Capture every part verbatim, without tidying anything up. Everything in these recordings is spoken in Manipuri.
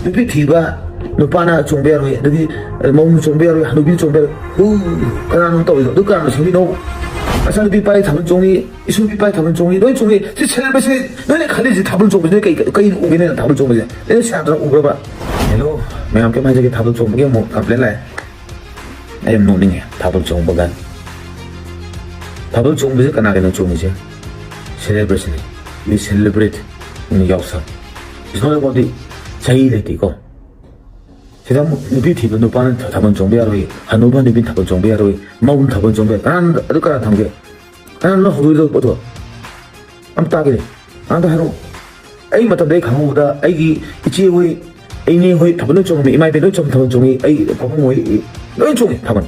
ꯅꯨꯄꯤ ꯊꯤꯕ ꯅꯨꯄꯥꯅ ꯆꯣꯡꯕ ꯌꯥꯔꯣꯏ, ꯑꯗꯒꯤ ꯃꯧꯅ ꯆꯣꯡꯕ ꯌꯥꯔꯣꯏ, ꯍꯅꯨꯕꯤꯅ ꯆꯣꯡꯕ ꯌꯥꯔꯣꯏ꯫ ꯍꯨ, ꯀꯅꯥꯅꯣ ꯇꯧꯔꯤꯗꯣ? ꯑꯗꯨ ꯀꯅꯥꯅꯣ ꯁꯦꯝꯕꯤꯅꯣ? ꯃꯆꯥꯅꯨꯄꯤ ꯄꯥꯏ ꯊꯥꯕꯜ ꯆꯣꯡꯉꯤ, ꯏꯁꯨ ꯅꯨꯄꯤ ꯄꯥꯏ ꯊꯥꯕꯜ ꯆꯣꯡꯉꯤ, ꯂꯣꯏ ꯆꯣꯡꯉꯤ꯫ ꯁꯤ ꯁꯦꯂꯦꯕ꯭ꯔꯦꯁꯟ ꯅꯣꯏꯅ ꯈꯜꯂꯤꯁꯤ, ꯊꯥꯕꯜ ꯆꯣꯡꯕꯁꯤ ꯅꯣꯏ ꯀꯩ, ꯀꯩ ꯎꯒꯦ? ꯅꯣꯏꯅ ꯊꯥꯕꯜ ꯆꯣꯡꯕꯁꯦ ꯅꯣꯏꯅ ꯁꯦꯔꯥꯟ ꯇꯨꯔꯥꯟ ꯎꯕ꯭ꯔꯕ? ꯍꯦꯜꯂꯣ, ꯃꯌꯥꯝ ꯀꯩꯝ ꯍꯥꯏꯖꯒꯦ꯫ ꯊꯥꯕꯜ ꯆꯣꯡꯕꯒꯤ ꯑꯃꯨꯛ ꯀꯝꯄ꯭ꯂꯦꯟ ꯂꯥꯛꯑꯦ꯫ ꯑꯩ ꯌꯥꯝ ꯅꯣꯛꯅꯤꯡꯉꯦ ꯊꯥꯕꯜ ꯆꯣꯡꯕꯒ꯫ ꯊꯥꯕꯜ ꯆꯣꯡꯕꯁꯦ ꯀꯅꯥꯒꯤꯅꯣ ꯆꯣꯡꯉꯤꯁꯦ? ꯁꯦꯂꯦꯕ꯭ꯔꯦꯁꯟꯅꯤ꯫ We celebrate in ꯌꯥꯎꯁꯪ꯫ ꯏꯁꯣꯔ ꯐꯥꯎꯗꯤ ꯆꯍꯤ ꯂꯩꯇꯦꯀꯣ꯫ ꯁꯤꯗ ꯑꯃꯨꯛ ꯅꯨꯄꯤ ꯊꯤꯕ ꯅꯨꯄꯥꯅ ꯊꯥꯕꯜ ꯆꯣꯡꯕ ꯌꯥꯔꯣꯏ, ꯍꯅꯨꯕ ꯍꯅꯨꯕꯤꯅ ꯊꯥꯕꯜ ꯆꯣꯡꯕ ꯌꯥꯔꯣꯏ, ꯃꯧꯅ ꯊꯥꯕꯜ ꯆꯣꯡꯕ ꯌꯥꯔꯣꯏ꯫ ꯀꯅꯥꯅ, ꯑꯗꯨ ꯀꯅꯥ ꯊꯝꯒꯦ? ꯀꯅꯥꯅ ꯍꯧꯗꯣꯛꯏꯗꯣ ꯄꯣꯠꯇꯣ? ꯑꯝ ꯇꯥꯒꯦꯅꯦ꯫ ꯑꯝꯇ ꯍꯥꯏꯔꯛꯑꯣ꯫ ꯑꯩ ꯃꯇꯝꯗ ꯑꯩ ꯈꯪꯍꯧꯕꯗ ꯑꯩꯒꯤ ꯏꯆꯦ ꯍꯣꯏ, ꯏꯅꯦ ꯍꯣꯏ ꯊꯥꯕꯜ ꯂꯣꯏ ꯆꯣꯡꯉꯝꯃꯤ, ꯏꯃꯥ ꯏꯕꯦꯟ ꯂꯣꯏ ꯆꯣꯡ-, ꯊꯥꯕꯜ ꯆꯣꯡꯉꯤ, ꯑꯩ ꯄꯥꯕꯨꯡ ꯍꯣꯏ ꯂꯣꯏ ꯆꯣꯡꯉꯤ ꯊꯥꯕꯜ꯫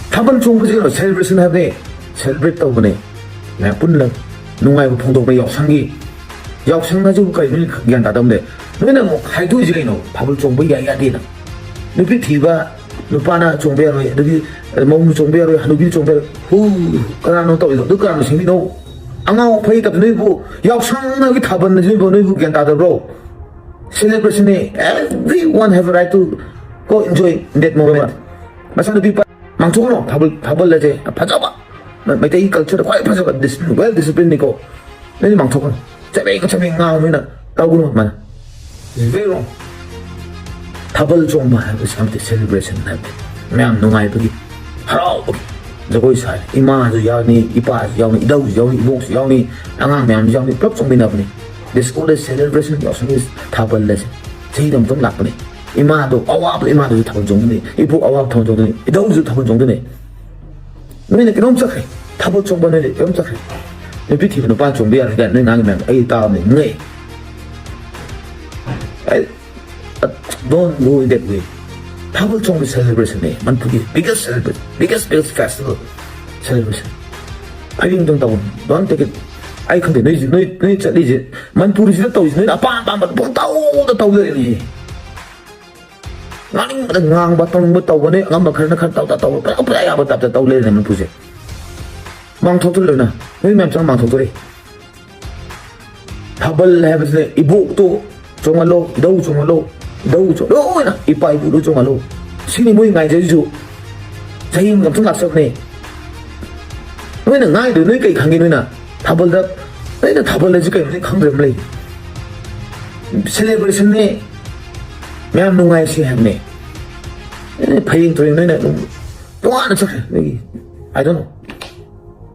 ꯊꯥꯕꯜ ꯆꯣꯡꯕꯁꯤ ꯀꯩꯅꯣ? ꯁꯦꯂꯦꯕ꯭ꯔꯦꯁꯟ ꯍꯥꯏꯕꯅꯦ꯫ ꯁꯦꯂꯦꯕ꯭ꯔꯦꯠ ꯇꯧꯕꯅꯦ꯫ ꯃꯌꯥꯝ ꯄꯨꯟꯅ ꯅꯨꯡꯉꯥꯏꯕ ꯐꯣꯡꯗꯣꯛꯄ ꯌꯥꯎꯁꯪꯒꯤ꯫ ꯌꯥꯎꯁꯪ ꯍꯥꯏꯁꯤꯕꯨ ꯀꯩꯅꯣ? ꯒ꯭ꯌꯥꯟ ꯇꯥꯗꯕꯅꯦ꯫ ꯅꯣꯏꯅ ꯑꯃꯨꯛ ꯍꯥꯏꯗꯣꯛꯏꯁꯤ ꯀꯩꯅꯣ? ꯊꯥꯕꯜ ꯆꯣꯡꯕ ꯌꯥꯏ ꯌꯥꯗꯦꯅ꯫ ꯅꯨꯄꯤ ꯊꯤꯕ ꯅꯨꯄꯥꯅ ꯆꯣꯡꯕ ꯌꯥꯔꯣꯏ, ꯑꯗꯒꯤ ꯃꯧꯅ ꯆꯣꯡꯕ ꯌꯥꯔꯣꯏ, ꯍꯅꯨꯕꯤꯅ ꯆꯣꯡꯕ ꯌꯥꯔꯣꯏ꯫ ꯍꯨ, ꯀꯅꯥꯅꯣ ꯇꯧꯔꯤꯗꯣ? ꯑꯗꯨ ꯀꯅꯥꯅꯣ ꯁꯦꯝꯕꯤꯅꯣ? ꯑꯉꯥꯎ ꯑꯐꯩ ꯇꯧꯕ ꯅꯣꯏꯕꯨ, ꯌꯥꯎꯁꯪꯒꯤ ꯊꯥꯕꯜ ꯅꯣꯏꯕꯨ, ꯅꯣꯏꯕꯨ ꯒ꯭ꯌꯥꯟ ꯇꯥꯗꯕ꯭ꯔꯣ? Celebrationꯅꯦ꯫ Everyone have a right to go enjoy that moment. ꯃꯆꯥꯅꯨꯄꯤ ꯄꯥ-, ꯃꯥꯡꯊꯣꯛꯀꯅꯣ꯫ ꯊꯥꯕꯜ, ꯊꯥꯕꯜ ꯑꯁꯦ ꯐꯖꯕ, ꯃ-, ꯃꯩꯇꯩꯒꯤ cultureꯗ ꯈ꯭ꯋꯥꯏ ꯐꯖꯕ, ꯗꯤꯁ-, well disciplinedꯅꯤꯀꯣ꯫ ꯅꯣꯏꯗꯤ ꯃꯥꯡꯊꯣꯛꯀꯅꯨ꯫ ꯆꯕꯦꯡ ꯆꯕꯦꯡ ꯉꯥꯡꯉꯨ ꯅꯣꯏꯅ꯫ ꯇꯧꯒꯅꯨ ꯑꯗꯨꯃꯥꯏꯅ꯫ It's very wrong. ꯊꯥꯕꯜ ꯆꯣꯡꯕ ꯍꯥꯏꯕꯁꯤ ꯑꯃꯗꯤ celebration ꯍꯥꯏꯕꯅꯤ꯫ ꯃꯌꯥꯝ ꯅꯨꯡꯉꯥꯏꯕꯒꯤ, ꯍꯔꯥꯎꯕꯒꯤ ꯖꯒꯣꯏ ꯁꯥꯔꯤ꯫ ꯏꯃꯥꯁꯨ ꯌꯥꯎꯅꯤ, ꯏꯄꯥꯁꯨ ꯌꯥꯎꯅꯤ, ꯏꯙꯧꯁꯨ ꯌꯥꯎꯅꯤ, ꯏꯕꯣꯛꯁꯨ ꯌꯥꯎꯅꯤ, ꯑꯉꯥꯡ ꯃꯌꯥꯝꯁꯨ ꯌꯥꯎꯅꯤ, ꯄꯨꯂꯞ ꯆꯣꯡꯃꯤꯟꯅꯕꯅꯤ꯫ This called as celebration, ꯌꯥꯎꯁꯪꯒꯤ ꯊꯥꯕꯜ ꯑꯁꯦ ꯆꯍꯤꯗ ꯑꯃꯨꯛꯇꯪ ꯂꯥꯛꯄꯅꯤ꯫ ꯏꯃꯥꯗꯣ, ꯑꯋꯥꯕꯗꯣ ꯏꯃꯥꯗꯨꯁꯨ ꯊꯥꯕꯜ ꯆꯣꯡꯒꯅꯤ, ꯏꯕꯣꯛ ꯑꯋꯥꯕ ꯊꯥꯕꯜ ꯆꯣꯡꯒꯅꯤ, ꯏꯙꯧꯁꯨ ꯊꯥꯕꯜ ꯆꯣꯡꯒꯅꯤ꯫ ꯅꯣꯏꯅ ꯀꯩꯅꯣꯝ ꯆꯠꯈ꯭ꯔꯦ, ꯊꯥꯕꯜ ꯆꯣꯡꯕ ꯅꯣꯏꯅ ꯀꯩꯅꯣꯝ ꯆꯠꯈ꯭ꯔꯦ꯫ ꯅꯨꯄꯤ ꯊꯤꯕ ꯅꯨꯄꯥ ꯆꯣꯡꯕ ꯌꯥꯔꯣꯏ ꯀꯥꯏꯅ ꯅꯣꯏ ꯉꯥꯡꯉꯤ ꯃꯌꯥꯝꯗꯣ ꯑꯩ ꯇꯥꯕꯅꯤ, ꯉꯛꯑꯦ꯫ I don't go in that way. ꯊꯥꯕꯜ ꯆꯣꯡꯕ celebrationꯅꯦ, ꯃꯅꯤꯄꯨꯔꯒꯤ biggest celebration, biggest, biggest festival celebration꯫ ꯍꯌꯦꯡꯗꯪ ꯇꯧꯕꯅꯤ, don't take it. ꯑꯩ ꯈꯪꯗꯦ, ꯅꯣꯏ, ꯅꯣꯏ, ꯅꯣꯏ ꯆꯠꯂꯤꯁꯦ, ꯃꯅꯤꯄꯨꯔꯁꯤꯗ ꯇꯧꯔꯤꯁꯦ, ꯅꯣꯏꯅ ꯑꯄꯥꯝ ꯑꯄꯥꯝꯕ ꯄꯪꯇꯧꯗ ꯇꯧ ꯂꯩꯔꯦꯅꯦ꯫ ꯉꯥꯡꯅꯤꯡꯕꯗ ꯉꯥꯡꯕ, ꯇꯧꯅꯤꯡꯕ ꯇꯧꯕꯅꯦ, ꯑꯉꯝꯕ ꯈꯔꯅ ꯈꯔ ꯇꯧꯗ ꯇꯧꯕ, ꯄꯨꯔꯥ, ꯄꯨꯔꯥ ꯌꯥꯕ ꯇꯥꯏꯞꯇ ꯇꯧ ꯂꯩꯔꯦꯅꯦ ꯃꯅꯤꯄꯨꯔꯁꯦ꯫ ꯃꯥꯡꯊꯣꯛꯇꯣꯔꯦ ꯂꯣꯏꯅ, ꯅꯣꯏ ꯃꯌꯥꯝ ꯆꯪ ꯃꯥꯡꯊꯣꯛꯇꯣꯔꯦ꯫ ꯊꯥꯕꯜ ꯍꯥꯏꯕꯁꯤꯗ ꯏꯕꯣꯛꯇꯣ ꯆꯣꯡꯍꯜꯂꯣ, ꯏꯙꯧ ꯆꯣꯡꯍꯜꯂꯣ, ꯏꯙꯧ ꯆꯣꯡ-, ꯂꯣꯏꯅ ꯏꯄꯥ ꯏꯄꯨꯗꯨ ꯆꯣꯡꯍꯜꯂꯣ꯫ ꯁꯤꯅꯤ ꯃꯣꯏ ꯉꯥꯏꯖꯔꯤꯁꯨ꯫ ꯆꯍꯤ ꯑꯃ ꯑꯃꯁꯨꯡ ꯂꯥꯛꯆꯕꯅꯦ꯫ ꯅꯣꯏꯅ ꯉꯥꯏꯗꯣꯏ ꯅꯣꯏ ꯀꯩ ꯈꯪꯒꯦ? ꯅꯣꯏꯅ ꯊꯥꯕꯜꯗ, ꯅꯣꯏꯅ ꯊꯥꯕꯜ ꯍꯥꯏꯁꯤ ꯀꯩꯅꯣ ꯅꯣꯏ ꯈꯪꯗ꯭ꯔꯕ ꯂꯩ? Celebrationꯅꯦ, ꯃꯌꯥꯝ ꯅꯨꯡꯉꯥꯏꯁꯤ ꯍꯥꯏꯕꯅꯦ꯫ ꯑꯦ, ꯐꯌꯦꯡ ꯇꯨꯔꯦꯡ ꯅꯣꯏꯅ ꯑꯗꯨꯝ ꯇꯣꯉꯥꯟꯅ ꯆꯠꯈ꯭ꯔꯦ ꯅꯣꯏꯒꯤ꯫ I don't know꯫